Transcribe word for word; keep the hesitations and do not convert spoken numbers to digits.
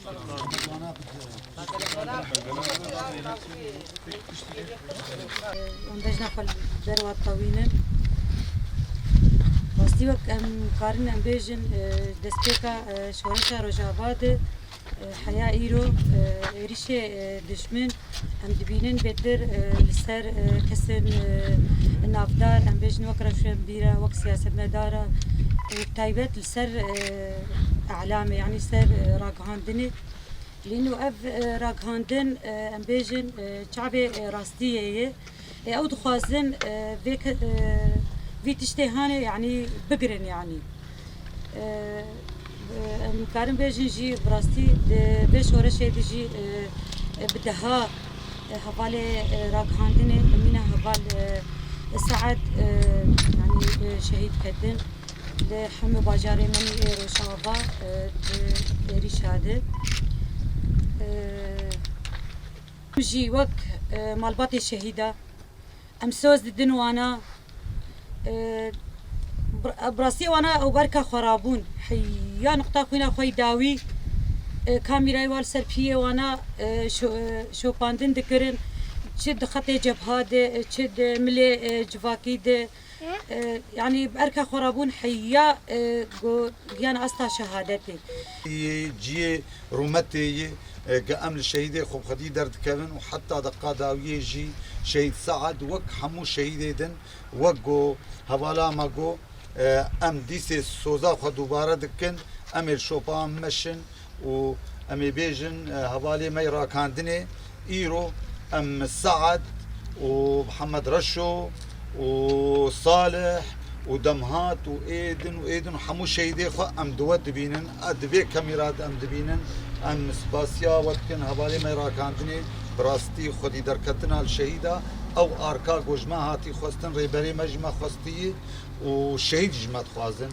Em bejna xwe li ber we tewînin. Rastî wek em karin em bêjin, e, destpêka, e, şoreşa Rojava de, e, heya îro, e, êrişê, e, dijmin em dibînin bêtir, e, li ser, e, kesên, e, navdar, em bêjin wek rewşenbîra, wek siyasetmedara, e, taybet li ser, e, elamê, yanî ser, e, ragihandinê. Lê nû ev, e, ragihandin, e, em bêjin, e, çavê, e, rastiyê ye. E, ew dixwazin, e, vê ke-, e, vî tiştê hanê, yanî bigirin, yanî. E, e, em karin bêjin jî bi rastî di vê şoreşê de jî, e, e, bi deha, e, hevalê, e, ragihandinê, mîna heval, e, Saet, e, yanî, e, şehîd ketin. Li hemû bajarê min ê Rojava, e, di êrîşa de. E, jî wek, e, malbatê şehîda, em soz didin wana, e, bi-, bi rastî wana ew berka xwe rabûn. Heya nuqta xwîna xwe yî dawî, e, kamîrayê wan li ser piyê wana, e, şo-, e, şopandin dikirin. Çi di xetê cebha de, e, çi di milê, e, civakî de, E, yanî bi erka xwe rabûn heya, e, go-, giyan asta şehadetê. Yê ciyê rûmetê yê, e, ge em li şehîdê xwe bi xwedî derdikevin û heta deqa dawiyê jî şehîd Saad wek hemû şehîdê din, wek go hevala me go, e, em dîsê soza xwe dubare dikin, em ê li şopa meşin, û em ê bêjin, e, hevalê me yê rakandinê, îro em Saad û Mihemed Reşo û Salih û Demhat û êdin û êdin û hemû şehîdê xwe em di we dibînin, e, di vê kamîra de em dibînin, em spasiya we dikin hevalê me yê rakandinê, bi rastî xwedî derketina li şehîda, ew arka ku ji me hatî xwestin, rêberê me ji me xwestiyî û şehîd ji me dixwazin.